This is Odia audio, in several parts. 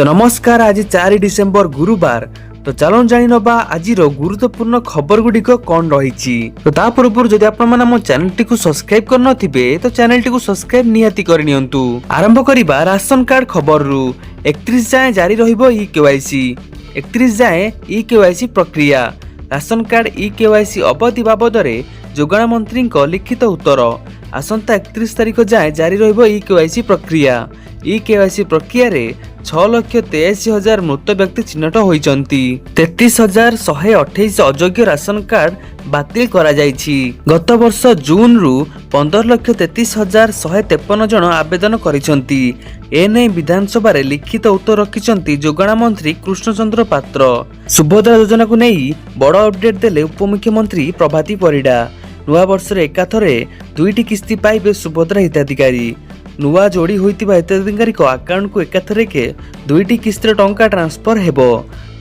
ନମସ୍କାର, ଆଜି 4 ଡିସେମ୍ବର ଗୁରୁବାର। ତ ଚାଲନ୍ତୁ ଜାଣିନେବା ଆଜିର ଗୁରୁତ୍ୱପୂର୍ଣ୍ଣ ଖବର ଗୁଡ଼ିକ କ'ଣ ରହିଛି। ତ ତା ପୂର୍ବରୁ ଯଦି ଆପଣମାନେ ଆମ ଚ୍ୟାନେଲଟିକୁ ସବସ୍କ୍ରାଇବ କରିନଥିବେ, ତ ଚ୍ୟାନେଲଟିକୁ ସବସ୍କ୍ରାଇବ ନିହାତି କରିନିଅନ୍ତୁ। ଆରମ୍ଭ କରିବା ରାସନ କାର୍ଡ ଖବରରୁ। 31 ଯାଏଁ ଜାରି ରହିବ ଇ କେୱାଇସି। 31 ଯାଏଁ ଇ କେୱାଇସି ପ୍ରକ୍ରିୟା। ରାସନ କାର୍ଡ ଇ କେୱାଇସି ଅବଧି ବାବଦରେ ଯୋଗାଣ ମନ୍ତ୍ରୀଙ୍କ ଲିଖିତ ଉତ୍ତର। ଆସନ୍ତା 31 ତାରିଖ ଯାଏଁ ଜାରି ରହିବ ଇ କେୱାଇସି ପ୍ରକ୍ରିୟା। ଇ କେୱାଇସି ପ୍ରକ୍ରିୟାରେ 6,83,000 ମୃତ ବ୍ୟକ୍ତି ଚିହ୍ନଟ ହୋଇଛନ୍ତି। 33,128 ଅଯୋଗ୍ୟ ରାସନ କାର୍ଡ ବାତିଲ କରାଯାଇଛି। ଗତ ବର୍ଷ ଜୁନରୁ 15,33,153 ଜଣ ଆବେଦନ କରିଛନ୍ତି। ଏନେଇ ବିଧାନସଭାରେ ଲିଖିତ ଉତ୍ତର ରଖିଛନ୍ତି ଯୋଗାଣ ମନ୍ତ୍ରୀ କୃଷ୍ଣଚନ୍ଦ୍ର ପାତ୍ର। ସୁଭଦ୍ରା ଯୋଜନାକୁ ନେଇ ବଡ଼ ଅପଡେଟ୍ ଦେଲେ ଉପମୁଖ୍ୟମନ୍ତ୍ରୀ ପ୍ରଭାତୀ ପରିଡ଼ା। ନୂଆ ବର୍ଷରେ ଏକାଥରେ ଦୁଇଟି କିସ୍ତି ପାଇବେ ସୁଭଦ୍ରା ହିତାଧିକାରୀ। ନୂଆ ଯୋଡ଼ି ହୋଇଥିବା ହିତାଧିକାରୀଙ୍କ ଆକାଉଣ୍ଟକୁ ଏକାଥରକେ ଦୁଇଟି କିସ୍ତିର ଟଙ୍କା ଟ୍ରାନ୍ସଫର ହେବ।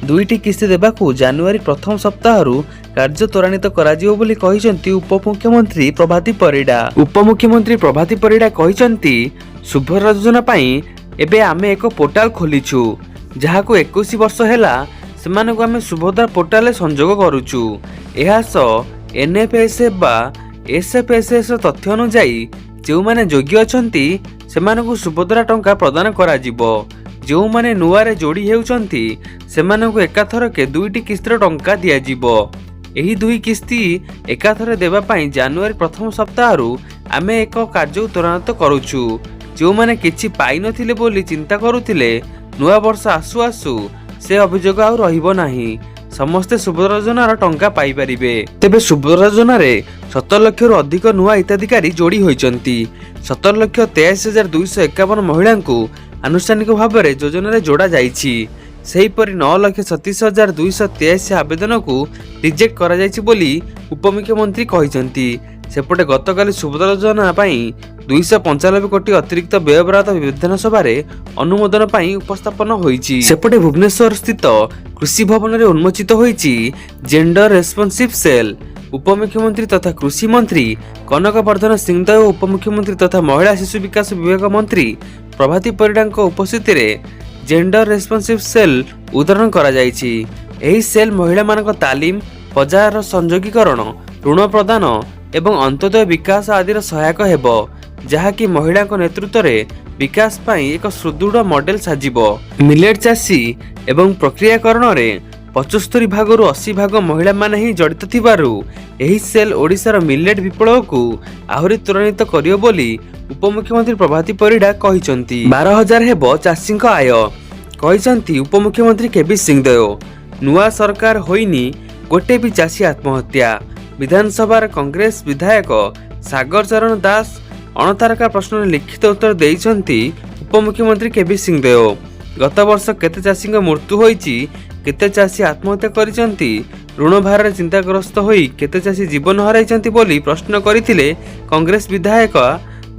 ଦୁଇଟି କିସ୍ତି ଦେବାକୁ ଜାନୁଆରୀ ପ୍ରଥମ ସପ୍ତାହରୁ କାର୍ଯ୍ୟ ତ୍ୱରାନ୍ୱିତ କରାଯିବ ବୋଲି କହିଛନ୍ତି ଉପମୁଖ୍ୟମନ୍ତ୍ରୀ ପ୍ରଭାତୀ ପରିଡ଼ା। ଉପମୁଖ୍ୟମନ୍ତ୍ରୀ ପ୍ରଭାତୀ ପରିଡ଼ା କହିଛନ୍ତି, ସୁଭଦ୍ରା ଯୋଜନା ପାଇଁ ଏବେ ଆମେ ଏକ ପୋର୍ଟାଲ ଖୋଲିଛୁ। ଯାହାକୁ 21 ବର୍ଷ ହେଲା, ସେମାନଙ୍କୁ ଆମେ ସୁଭଦ୍ରା ପୋର୍ଟାଲରେ ସଂଯୋଗ କରୁଛୁ। ଏହା ସହ ଏନ୍ଏଫ୍ଏସ୍ଏଫ୍ ବା ଏସ୍ଏଫ୍ଏସ୍ଏସ୍ର ତଥ୍ୟ ଅନୁଯାୟୀ ଯେଉଁମାନେ ଯୋଗ୍ୟ ଅଛନ୍ତି, ସେମାନଙ୍କୁ ସୁଭଦ୍ରା ଟଙ୍କା ପ୍ରଦାନ କରାଯିବ। ଯେଉଁମାନେ ନୂଆରେ ଯୋଡ଼ି ହେଉଛନ୍ତି, ସେମାନଙ୍କୁ ଏକାଥରକେ ଦୁଇଟି କିସ୍ତିର ଟଙ୍କା ଦିଆଯିବ। ଏହି ଦୁଇ କିସ୍ତି ଏକାଥରେ ଦେବା ପାଇଁ ଜାନୁଆରୀ ପ୍ରଥମ ସପ୍ତାହରୁ ଆମେ ଏକ କାର୍ଯ୍ୟକୁ ତ୍ୱରାନ୍ୱିତ କରୁଛୁ। ଯେଉଁମାନେ କିଛି ପାଇନଥିଲେ ବୋଲି ଚିନ୍ତା କରୁଥିଲେ, ନୂଆବର୍ଷ ଆସୁ ଆସୁ ସେ ଅଭିଯୋଗ ଆଉ ରହିବ ନାହିଁ। ସମସ୍ତେ ସୁଭଦ୍ରା ଯୋଜନାର ଟଙ୍କା ପାଇପାରିବେ। ତେବେ ସୁଭଦ୍ରା ଯୋଜନାରେ 17 ଲକ୍ଷରୁ ଅଧିକ ନୂଆ ହିତାଧିକାରୀ ଯୋଡ଼ି ହୋଇଛନ୍ତି। 17,83,251 ମହିଳାଙ୍କୁ ଆନୁଷ୍ଠାନିକ ଭାବରେ ଯୋଜନାରେ ଯୋଡ଼ା ଯାଇଛି। ସେହିପରି 9,36,283 ଆବେଦନକୁ ରିଜେକ୍ଟ କରାଯାଇଛି ବୋଲି ଉପମୁଖ୍ୟମନ୍ତ୍ରୀ କହିଛନ୍ତି। ସେପଟେ ଗତକାଲି ସୁଭଦ୍ରା ଯୋଜନା ପାଇଁ 295 କୋଟି ଅତିରିକ୍ତ ବ୍ୟୟବରାଦ ବିଧାନସଭାରେ ଅନୁମୋଦନ ପାଇଁ ଉପସ୍ଥାପନ ହୋଇଛି। ସେପଟେ ଭୁବନେଶ୍ୱର ସ୍ଥିତ କୃଷି ଭବନରେ ଉନ୍ମୋଚିତ ହୋଇଛି ଜେଣ୍ଡର ରେସ୍ପନ୍ସିଭ୍ ସେଲ୍। ଉପମୁଖ୍ୟମନ୍ତ୍ରୀ ତଥା କୃଷି ମନ୍ତ୍ରୀ କନକ ବର୍ଦ୍ଧନ ସିଂଦେଓ, ଉପମୁଖ୍ୟମନ୍ତ୍ରୀ ତଥା ମହିଳା ଶିଶୁ ବିକାଶ ବିଭାଗ ମନ୍ତ୍ରୀ ପ୍ରଭାତୀ ପରିଡ଼ାଙ୍କ ଉପସ୍ଥିତିରେ ଜେଣ୍ଡର ରେସ୍ପନ୍ସିଭ୍ ସେଲ୍ ଉଦ୍ଘାଟନ କରାଯାଇଛି। ଏହି ସେଲ୍ ମହିଳାମାନଙ୍କ ତାଲିମ, ବଜାର ସଂଯୋଗୀକରଣ, ଋଣ ପ୍ରଦାନ ଏବଂ ଅନ୍ତ୍ୟୋଦୟ ବିକାଶ ଆଦିର ସହାୟକ ହେବ, ଯାହାକି ମହିଳାଙ୍କ ନେତୃତ୍ୱରେ ବିକାଶ ପାଇଁ ଏକ ସୁଦୃଢ଼ ମଡେଲ ସାଜିବ। ମିଲେଟ୍ ଚାଷୀ ଏବଂ ପ୍ରକ୍ରିୟାକରଣରେ 75 ଭାଗରୁ 80 ଭାଗ ମହିଳାମାନେ ହିଁ ଜଡ଼ିତ ଥିବାରୁ ଏହି ସେଲ୍ ଓଡ଼ିଶାର ମିଲେଟ୍ ବିପ୍ଳବକୁ ଆହୁରି ତ୍ୱରାନ୍ୱିତ କରିବ ବୋଲି ଉପମୁଖ୍ୟମନ୍ତ୍ରୀ ପ୍ରଭାତୀ ପରିଡ଼ା କହିଛନ୍ତି। 12,000 ହେବ ଚାଷୀଙ୍କ ଆୟ, କହିଛନ୍ତି ଉପମୁଖ୍ୟମନ୍ତ୍ରୀ କେବି ସିଂଦେଓ। ନୂଆ ସରକାର ହୋଇନି, ଗୋଟେ ବି ଚାଷୀ ଆତ୍ମହତ୍ୟା। ବିଧାନସଭାରେ କଂଗ୍ରେସ ବିଧାୟକ ସାଗର ଚରଣ ଦାସ ଅଣତାରକା ପ୍ରଶ୍ନରେ ଲିଖିତ ଉତ୍ତର ଦେଇଛନ୍ତି ଉପମୁଖ୍ୟମନ୍ତ୍ରୀ କେବି ସିଂଦେଓ। ଗତବର୍ଷ କେତେ ଚାଷୀଙ୍କ ମୃତ୍ୟୁ ହୋଇଛି, କେତେ ଚାଷୀ ଆତ୍ମହତ୍ୟା କରିଛନ୍ତି, ଋଣ ଭାରରେ ଚିନ୍ତାଗ୍ରସ୍ତ ହୋଇ କେତେ ଚାଷୀ ଜୀବନ ହରାଇଛନ୍ତି ବୋଲି ପ୍ରଶ୍ନ କରିଥିଲେ କଂଗ୍ରେସ ବିଧାୟକ।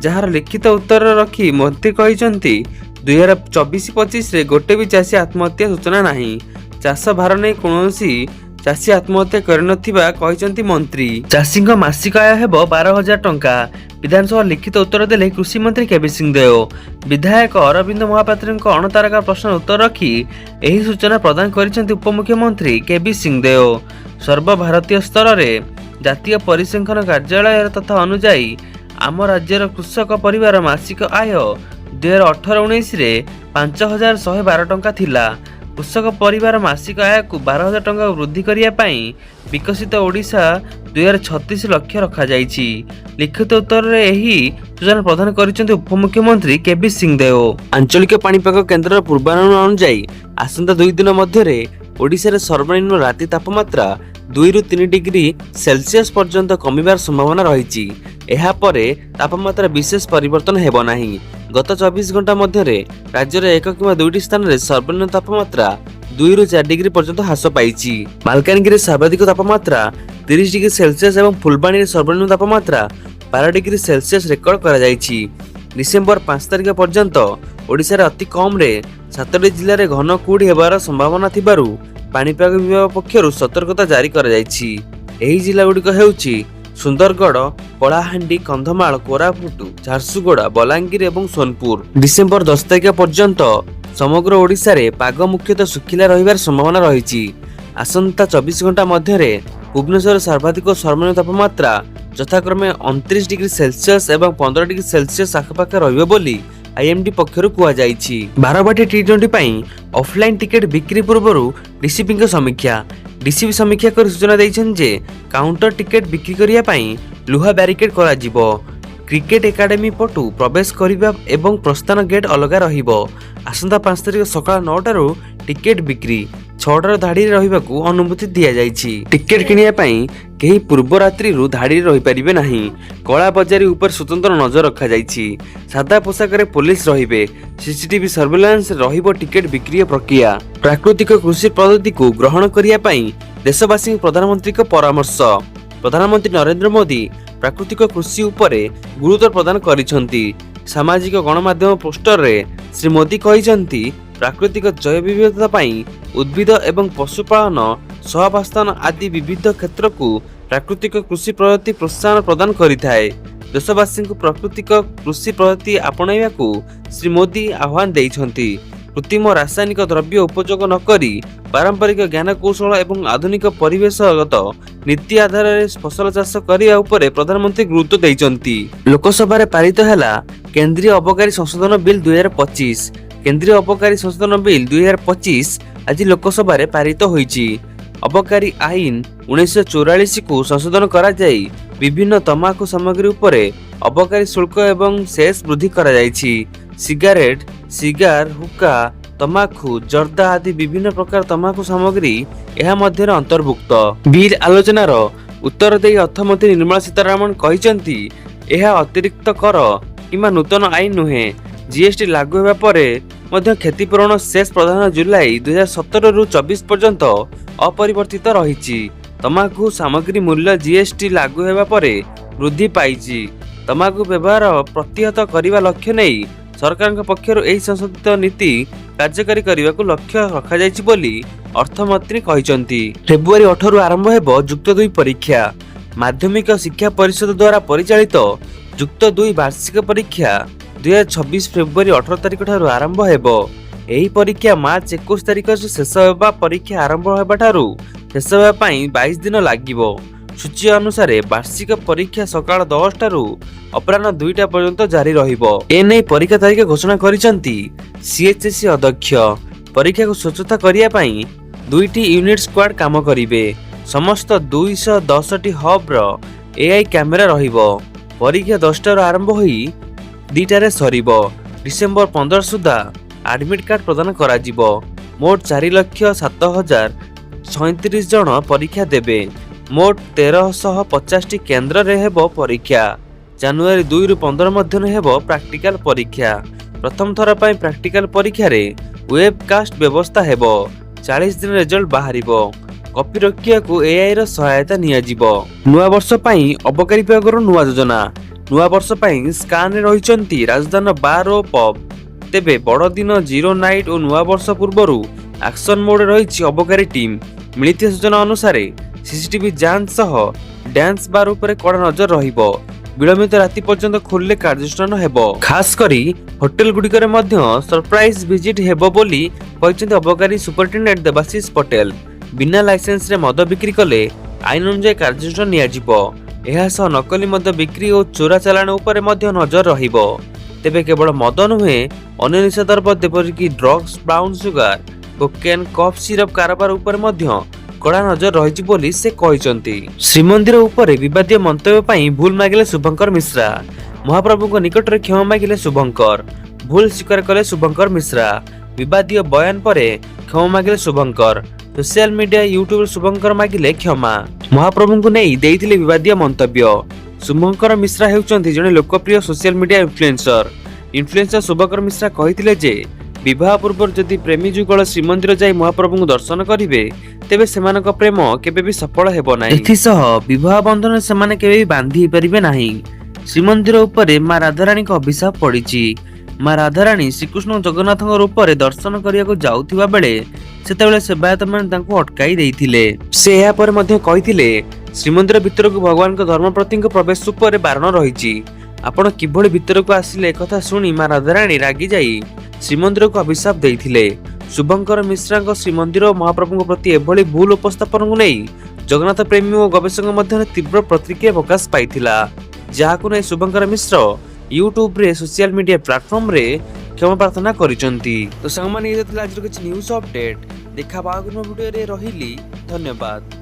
ଯାହାର ଲିଖିତ ଉତ୍ତର ରଖି ମନ୍ତ୍ରୀ କହିଛନ୍ତି, 2024-25ରେ ଗୋଟେ ବି ଚାଷୀ ଆତ୍ମହତ୍ୟା ସୂଚନା ନାହିଁ। ଚାଷ ଭାର ନେଇ କୌଣସି ଚାଷୀ ଆତ୍ମହତ୍ୟା କରିନଥିବା କହିଛନ୍ତି ମନ୍ତ୍ରୀ। ଚାଷୀଙ୍କ ମାସିକ ଆୟ ହେବ 12,000 ଟଙ୍କା। ବିଧାନସଭା ଲିଖିତ ଉତ୍ତର ଦେଲେ କୃଷିମନ୍ତ୍ରୀ କେବି ସିଂଦେଓ। ବିଧାୟକ ଅରବିନ୍ଦ ମହାପାତ୍ରଙ୍କ ଅଣତାରକା ପ୍ରଶ୍ନର ଉତ୍ତର ରଖି ଏହି ସୂଚନା ପ୍ରଦାନ କରିଛନ୍ତି ଉପମୁଖ୍ୟମନ୍ତ୍ରୀ କେବି ସିଂଦେଓ। ସର୍ବଭାରତୀୟ ସ୍ତରରେ ଜାତୀୟ ପରିସଂଖ୍ୟାନ କାର୍ଯ୍ୟାଳୟର ତଥ୍ୟ ଅନୁଯାୟୀ ଆମ ରାଜ୍ୟର କୃଷକ ପରିବାର ମାସିକ ଆୟ 2018-19ରେ 5,112 ଟଙ୍କା ଥିଲା। କୃଷକ ପରିବାର ମାସିକ ଆୟକୁ 12,000 ଟଙ୍କାକୁ ବୃଦ୍ଧି କରିବା ପାଇଁ ବିକଶିତ ଓଡ଼ିଶା 2036 ଲକ୍ଷ୍ୟ ରଖାଯାଇଛି। ଲିଖିତ ଉତ୍ତରରେ ଏହି ସୂଚନା ପ୍ରଦାନ କରିଛନ୍ତି ଉପମୁଖ୍ୟମନ୍ତ୍ରୀ କେବି ସିଂଦେଓ। ଆଞ୍ଚଳିକ ପାଣିପାଗ କେନ୍ଦ୍ରର ପୂର୍ବାନୁମାନ ଅନୁଯାୟୀ ଆସନ୍ତା 2 ଦିନ ମଧ୍ୟରେ ଓଡ଼ିଶାରେ ସର୍ବନିମ୍ନ ରାତି ତାପମାତ୍ରା 2ରୁ 3 ଡିଗ୍ରୀ ସେଲସିୟସ୍ ପର୍ଯ୍ୟନ୍ତ କମିବାର ସମ୍ଭାବନା ରହିଛି। ଏହାପରେ ତାପମାତ୍ରା ବିଶେଷ ପରିବର୍ତ୍ତନ ହେବ ନାହିଁ। ଗତ 24 ଘଣ୍ଟା ମଧ୍ୟରେ ରାଜ୍ୟର ଏକ କିମ୍ବା ଦୁଇଟି ସ୍ଥାନରେ ସର୍ବନିମ୍ନ ତାପମାତ୍ରା 2ରୁ 4 ଡିଗ୍ରୀ ପର୍ଯ୍ୟନ୍ତ ହ୍ରାସ ପାଇଛି। ମାଲକାନଗିରିରେ ସର୍ବାଧିକ ତାପମାତ୍ରା 30 ଡିଗ୍ରୀ ସେଲସିୟସ୍ ଏବଂ ଫୁଲବାଣୀରେ ସର୍ବନିମ୍ନ ତାପମାତ୍ରା 12 ଡିଗ୍ରୀ ସେଲସିୟସ୍ ରେକର୍ଡ କରାଯାଇଛି। ଡିସେମ୍ବର 5 ତାରିଖ ପର୍ଯ୍ୟନ୍ତ ଓଡ଼ିଶାରେ ଅତି କମ୍ରେ ସାତଟି ଜିଲ୍ଲାରେ ଘନ କୁହୁଡ଼ି ହେବାର ସମ୍ଭାବନା ଥିବାରୁ ପାଣିପାଗ ବିଭାଗ ପକ୍ଷରୁ ସତର୍କତା ଜାରି କରାଯାଇଛି। ଏହି ଜିଲ୍ଲାଗୁଡ଼ିକ ହେଉଛି ସୁନ୍ଦରଗଡ଼, କଳାହାଣ୍ଡି, କନ୍ଧମାଳ, କୋରାପୁଟ, ଝାରସୁଗୁଡ଼ା, ବଲାଙ୍ଗୀର ଏବଂ ସୋନପୁର। ଡିସେମ୍ବର 10 ତାରିଖ ପର୍ଯ୍ୟନ୍ତ ସମଗ୍ର ଓଡ଼ିଶାରେ ପାଗ ମୁଖ୍ୟତଃ ଶୁଖିଲା ରହିବାର ସମ୍ଭାବନା ରହିଛି। ଆସନ୍ତା 24 ଘଣ୍ଟା ମଧ୍ୟରେ ଭୁବନେଶ୍ୱର ସର୍ବାଧିକ ସର୍ବନିମ୍ନ ତାପମାତ୍ରା ଯଥାକ୍ରମେ 29 ଡିଗ୍ରୀ ସେଲସିୟସ୍ ଏବଂ 15 ଡିଗ୍ରୀ ସେଲସିୟସ୍ ଆଖପାଖରେ ରହିବ ବୋଲି ଆଇଏମ୍ଡି ପକ୍ଷରୁ କୁହାଯାଇଛି। ବାରବାଟୀ ଟି-20 ପାଇଁ ଅଫଲାଇନ୍ ଟିକେଟ୍ ବିକ୍ରି ପୂର୍ବରୁ ଡିସିପିଙ୍କ ସମୀକ୍ଷା। ଡିସିପି ସମୀକ୍ଷା କରି ସୂଚନା ଦେଇଛନ୍ତି ଯେ କାଉଣ୍ଟର ଟିକେଟ୍ ବିକ୍ରି କରିବା ପାଇଁ ଲୁହା ବ୍ୟାରିକେଡ୍ କରାଯିବ। କ୍ରିକେଟ ଏକାଡେମୀ ପଟୁ ପ୍ରବେଶ କରିବା ଏବଂ ପ୍ରସ୍ଥାନ ଗେଟ୍ ଅଲଗା ରହିବ। ଆସନ୍ତା 5 ତାରିଖ ସକାଳ 9ଟାରୁ ଟିକେଟ୍ ବିକ୍ରି, 6ଟାରୁ ଧାଡ଼ିରେ ରହିବାକୁ ଅନୁମତି ଦିଆଯାଇଛି। ଟିକେଟ୍ କିଣିବା ପାଇଁ କେହି ପୂର୍ବ ରାତ୍ରିରୁ ଧାଡ଼ିରେ ରହିପାରିବେ ନାହିଁ। କଳାବଜାରୀ ଉପରେ ସ୍ୱତନ୍ତ୍ର ନଜର ରଖାଯାଇଛି। ସାଦା ପୋଷାକରେ ପୋଲିସ ରହିବେ। ସିସିଟିଭି ସର୍ଭେଲାନ୍ସ ରହିବ ଟିକେଟ୍ ବିକ୍ରି ପ୍ରକ୍ରିୟା। ପ୍ରାକୃତିକ କୃଷି ପଦ୍ଧତିକୁ ଗ୍ରହଣ କରିବା ପାଇଁ ଦେଶବାସୀଙ୍କୁ ପ୍ରଧାନମନ୍ତ୍ରୀଙ୍କ ପରାମର୍ଶ। ପ୍ରଧାନମନ୍ତ୍ରୀ ନରେନ୍ଦ୍ର ମୋଦି ପ୍ରାକୃତିକ କୃଷି ଉପରେ ଗୁରୁତ୍ୱ ପ୍ରଦାନ କରିଛନ୍ତି। ସାମାଜିକ ଗଣମାଧ୍ୟମ ପୋଷ୍ଟରେ ଶ୍ରୀ ମୋଦି କହିଛନ୍ତି, ପ୍ରାକୃତିକ ଜୈବ ବିବିଧତା ପାଇଁ ଉଦ୍ଭିଦ ଏବଂ ପଶୁପାଳନ, ସହାବସ୍ଥାନ ଆଦି ବିବିଧ କ୍ଷେତ୍ରକୁ ପ୍ରାକୃତିକ କୃଷି ପଦ୍ଧତି ପ୍ରୋତ୍ସାହନ ପ୍ରଦାନ କରିଥାଏ। ଦେଶବାସୀଙ୍କୁ ପ୍ରାକୃତିକ କୃଷି ପଦ୍ଧତି ଆପଣାଇବାକୁ ଶ୍ରୀ ମୋଦି ଆହ୍ୱାନ ଦେଇଛନ୍ତି। କୃତ୍ରିମ ରାସାୟନିକ ଦ୍ରବ୍ୟ ଉପଯୋଗ ନକରି ପାରମ୍ପରିକ ଜ୍ଞାନକୌଶଳ ଏବଂ ଆଧୁନିକ ପରିବେଶଗତ ନୀତି ଆଧାରରେ ଫସଲ ଚାଷ କରିବା ଉପରେ ପ୍ରଧାନମନ୍ତ୍ରୀ ଗୁରୁତ୍ୱ ଦେଇଛନ୍ତି। ଲୋକସଭାରେ ପାରିତ ହେଲା କେନ୍ଦ୍ରୀୟ ଅବକାରୀ ସଂଶୋଧନ ବିଲ୍ 2025। କେନ୍ଦ୍ରୀୟ ଅବକାରୀ ସଂଶୋଧନ ବିଲ୍ 2025 ଆଜି ଲୋକସଭାରେ ପାରିତ ହୋଇଛି। ଅବକାରୀ ଆଇନ 1944କୁ ସଂଶୋଧନ କରାଯାଇ ବିଭିନ୍ନ ତମାଖୁ ସାମଗ୍ରୀ ଉପରେ ଅବକାରୀ ଶୁଳ୍କ ଏବଂ ସେସ୍ ବୃଦ୍ଧି କରାଯାଇଛି। ସିଗାରେଟ, ସିଗାର, ହୁକା, ତମାଖୁ, ଜର୍ଦ୍ଦା ଆଦି ବିଭିନ୍ନ ପ୍ରକାର ତମାଖୁ ସାମଗ୍ରୀ ଏହା ମଧ୍ୟରେ ଅନ୍ତର୍ଭୁକ୍ତ। ବିଲ୍ ଆଲୋଚନାର ଉତ୍ତର ଦେଇ ଅର୍ଥମନ୍ତ୍ରୀ ନିର୍ମଳା ସୀତାରମଣ କହିଛନ୍ତି, ଏହା ଅତିରିକ୍ତ କର କିମ୍ବା ନୂତନ ଆଇନ ନୁହେଁ। ଜିଏସଟି ଲାଗୁ ହେବା ପରେ ମଧ୍ୟ କ୍ଷତିପୂରଣ ସେସ୍ ପ୍ରଦାନ ଜୁଲାଇ 2017ରୁ 24 ପର୍ଯ୍ୟନ୍ତ ଅପରିବର୍ତ୍ତିତ ରହିଛି। ତମାଖୁ ସାମଗ୍ରୀ ମୂଲ୍ୟ ଜିଏସଟି ଲାଗୁ ହେବା ପରେ ବୃଦ୍ଧି ପାଇଛି। ତମାଖୁ ବ୍ୟବହାର ପ୍ରତିହତ କରିବା ଲକ୍ଷ୍ୟ ନେଇ ସରକାରଙ୍କ ପକ୍ଷରୁ ଏହି ସଂଶୋଧିତ ନୀତି କାର୍ଯ୍ୟକାରୀ କରିବାକୁ ଲକ୍ଷ୍ୟ ରଖାଯାଇଛି ବୋଲି ଅର୍ଥମନ୍ତ୍ରୀ କହିଛନ୍ତି। ଫେବୃଆରୀ 18ରୁ ଆରମ୍ଭ ହେବ ଯୁକ୍ତ ଦୁଇ ପରୀକ୍ଷା। ମାଧ୍ୟମିକ ଶିକ୍ଷା ପରିଷଦ ଦ୍ୱାରା ପରିଚାଳିତ ଯୁକ୍ତ ଦୁଇ ବାର୍ଷିକ ପରୀକ୍ଷା 2026 ଫେବୃଆରୀ 18 ତାରିଖ ଠାରୁ ଆରମ୍ଭ ହେବ। ଏହି ପରୀକ୍ଷା ମାର୍ଚ୍ଚ 21 ତାରିଖ ଶେଷ ହେବା। ପରୀକ୍ଷା ଆରମ୍ଭ ହେବା ଠାରୁ ଶେଷ ହେବା ପାଇଁ 22 ଦିନ ଲାଗିବ। ସୂଚୀ ଅନୁସାରେ ବାର୍ଷିକ ପରୀକ୍ଷା ସକାଳ 10ଟାରୁ ଅପରାହ୍ନ 2ଟା ପର୍ଯ୍ୟନ୍ତ ଜାରି ରହିବ। ଏନେଇ ପରୀକ୍ଷା ତାରିଖ ଘୋଷଣା କରିଛନ୍ତି ସିଏଚଏସଇ ଅଧ୍ୟକ୍ଷ। ପରୀକ୍ଷାକୁ ସ୍ୱଚ୍ଛତା କରିବା ପାଇଁ ଦୁଇଟି ୟୁନିଟ୍ ସ୍କ୍ୱାଡ୍ କାମ କରିବେ। ସମସ୍ତ 210ଟି ହବ୍ର ଏଆଇ କ୍ୟାମେରା ରହିବ। ପରୀକ୍ଷା 10ଟାରୁ ଆରମ୍ଭ ହୋଇ 2ଟାରେ ସରିବ। ଡିସେମ୍ବର 15 ସୁଦ୍ଧା ଆଡମିଟ୍ କାର୍ଡ ପ୍ରଦାନ କରାଯିବ। ମୋଟ 4,07,037 ଜଣ ପରୀକ୍ଷା ଦେବେ। ମୋଟ 1350ଟି କେନ୍ଦ୍ରରେ ହେବ ପରୀକ୍ଷା। ଜାନୁଆରୀ 2ରୁ 15 ମଧ୍ୟରେ ହେବ ପ୍ରାକ୍ଟିକାଲ ପରୀକ୍ଷା। ପ୍ରଥମ ଥର ପାଇଁ ପ୍ରାକ୍ଟିକାଲ ପରୀକ୍ଷାରେ ୱେବକାଷ୍ଟ ବ୍ୟବସ୍ଥା ହେବ। 40 ଦିନ ରେଜଲ୍ଟ ବାହାରିବ। କପି ରୋକିବାକୁ ଏଆଇର ସହାୟତା ନିଆଯିବ। ନୂଆବର୍ଷ ପାଇଁ ଅବକାରୀ ବିଭାଗର ନୂଆ ଯୋଜନା। ନୂଆବର୍ଷ ପାଇଁ ସ୍କାନରେ ରହିଛନ୍ତି ରାଜଧାନୀର ବାର୍ ଓ ପବ୍। ତେବେ ବଡ଼ଦିନ, ଜିରୋ ନାଇଟ୍ ଓ ନୂଆବର୍ଷ ପୂର୍ବରୁ ଆକ୍ସନ ମୋଡରେ ରହିଛି ଅବକାରୀ ଟିମ୍। ମିଳିଥିବା ସୂଚନା ଅନୁସାରେ ସିସିଟିଭି ଯାଞ୍ଚ ସହ ଡ୍ୟାନ୍ସ ବାର୍ ଉପରେ କଡ଼ା ନଜର ରହିବ। ବିଳମ୍ବିତ ରାତି ପର୍ଯ୍ୟନ୍ତ ଖୋଲିଲେ କାର୍ଯ୍ୟାନୁଷ୍ଠାନ ହେବ। ଖାସ୍ କରି ହୋଟେଲ ଗୁଡ଼ିକରେ ମଧ୍ୟ ସରପ୍ରାଇଜ ଭିଜିଟ୍ ହେବ ବୋଲି କହିଛନ୍ତି ଅବକାରୀ ସୁପରିଟେଣ୍ଡେଣ୍ଟ ଦେବାଶିଷ ପଟେଲ। ବିନା ଲାଇସେନ୍ସରେ ମଦ ବିକ୍ରି କଲେ ଆଇନ ଅନୁଯାୟୀ କାର୍ଯ୍ୟାନୁଷ୍ଠାନ ନିଆଯିବ। ଏହା ସହ ନକଲି ମଦ ବିକ୍ରି ଓ ଚୋରା ଚାଲାଣ ଉପରେ ମଧ୍ୟ ନଜର ରହିବ। ତେବେ କେବଳ ମଦ ନୁହେଁ, ଅନ୍ୟ ନିଶାଦ୍ରବ୍ୟ ଯେପରିକି drugs, brown sugar, cocaine, cough syrup କାରବାର ଉପରେ ମଧ୍ୟ କଡ଼ା ନଜର ରହିଛି ବୋଲି ସେ କହିଛନ୍ତି। ଶ୍ରୀମନ୍ଦିର ଉପରେ ବିବାଦୀୟ ମନ୍ତବ୍ୟ ପାଇଁ ଭୁଲ ମାଗିଲେ ଶୁଭଙ୍କର ମିଶ୍ରା। ମହାପ୍ରଭୁଙ୍କ ନିକଟରେ କ୍ଷମା ମାଗିଲେ ଶୁଭଙ୍କର। ଭୁଲ ସ୍ୱୀକାର କଲେ ଶୁଭଙ୍କର ମିଶ୍ରା। ବିବାଦୀୟ ବୟାନ ପରେ କ୍ଷମା ମାଗିଲେ ଶୁଭଙ୍କର। ସୋସିଆଲ ମିଡିଆ ୟୁଟ୍ୟୁବରେ ଶୁଭଙ୍କର ମାଗିଲେ କ୍ଷମା। ମହାପ୍ରଭୁଙ୍କୁ ନେଇ ଦେଇଥିଲେ ବିବାଦୀୟ ମନ୍ତବ୍ୟ। ଶୁଭଙ୍କର ମିଶ୍ରା ହେଉଛନ୍ତି ଜଣେ ଲୋକପ୍ରିୟ ସୋସିଆଲ ମିଡିଆ ଇନଫ୍ଲୁଏନ୍ସର। ଇନଫ୍ଲୁଏନ୍ସର ଶୁଭଙ୍କର ମିଶ୍ରା କହିଥିଲେ ଯେ ବିବାହ ପୂର୍ବରୁ ଯଦି ପ୍ରେମୀ ଯୁଗଳ ଶ୍ରୀମନ୍ଦିର ଯାଇ ମହାପ୍ରଭୁଙ୍କୁ ଦର୍ଶନ କରିବେ, ତେବେ ସେମାନଙ୍କ ପ୍ରେମ କେବେ ବି ସଫଳ ହେବ ନାହିଁ। ଏଥିସହ ବିବାହ ବନ୍ଧନରେ ସେମାନେ କେବେ ବି ବାନ୍ଧି ହେଇପାରିବେ ନାହିଁ। ଶ୍ରୀମନ୍ଦିର ଉପରେ ମା ରାଧାରାଣୀଙ୍କ ଅଭିଶାପ ପଡ଼ିଛି। ମା ରାଧାରାଣୀ ଶ୍ରୀକୃଷ୍ଣ ଜଗନ୍ନାଥଙ୍କ ରୂପରେ ଦର୍ଶନ କରିବାକୁ ଯାଉଥିବା ବେଳେ ସେତେବେଳେ ସେବାୟତମାନେ ତାଙ୍କୁ ଅଟକାଇ ଦେଇଥିଲେ। ସେ ଏହାପରେ ମଧ୍ୟ କହିଥିଲେ, ଶ୍ରୀମନ୍ଦିର ଭିତରକୁ ଭଗବାନଙ୍କ ଧର୍ମପ୍ରତିଙ୍କ ପ୍ରବେଶ ଉପରେ ବାରଣ ରହିଛି। ଆପଣ କିଭଳି ଭିତରକୁ ଆସିଲେ? ଏକଥା ଶୁଣି ମା ରାଧାରାଣୀ ରାଗିଯାଇ ଶ୍ରୀମନ୍ଦିରକୁ ଅଭିଶାପ ଦେଇଥିଲେ। ଶୁଭଙ୍କର ମିଶ୍ରାଙ୍କ ଶ୍ରୀମନ୍ଦିର ଓ ମହାପ୍ରଭୁଙ୍କ ପ୍ରତି ଏଭଳି ଭୁଲ ଉପସ୍ଥାପନକୁ ନେଇ ଜଗନ୍ନାଥ ପ୍ରେମୀ ଓ ଗବେଷକଙ୍କ ମଧ୍ୟରେ ତୀବ୍ର ପ୍ରତିକ୍ରିୟା ପ୍ରକାଶ ପାଇଥିଲା, ଯାହାକୁ ନେଇ ଶୁଭଙ୍କର ମିଶ୍ର ୟୁଟ୍ୟୁବରେ, ସୋସିଆଲ ମିଡିଆ ପ୍ଲାଟଫର୍ମରେ କ୍ଷମା ପ୍ରାର୍ଥନା କରିଛନ୍ତି। ତ ସାଙ୍ଗମାନେ, ଇଏ ଥିଲା ଆଜିର କିଛି ନ୍ୟୁଜ୍ ଅପଡେଟ୍। ଦେଖା ଆଉ ଏକ ଭିଡ଼ିଓରେ, ରହିଲି, ଧନ୍ୟବାଦ।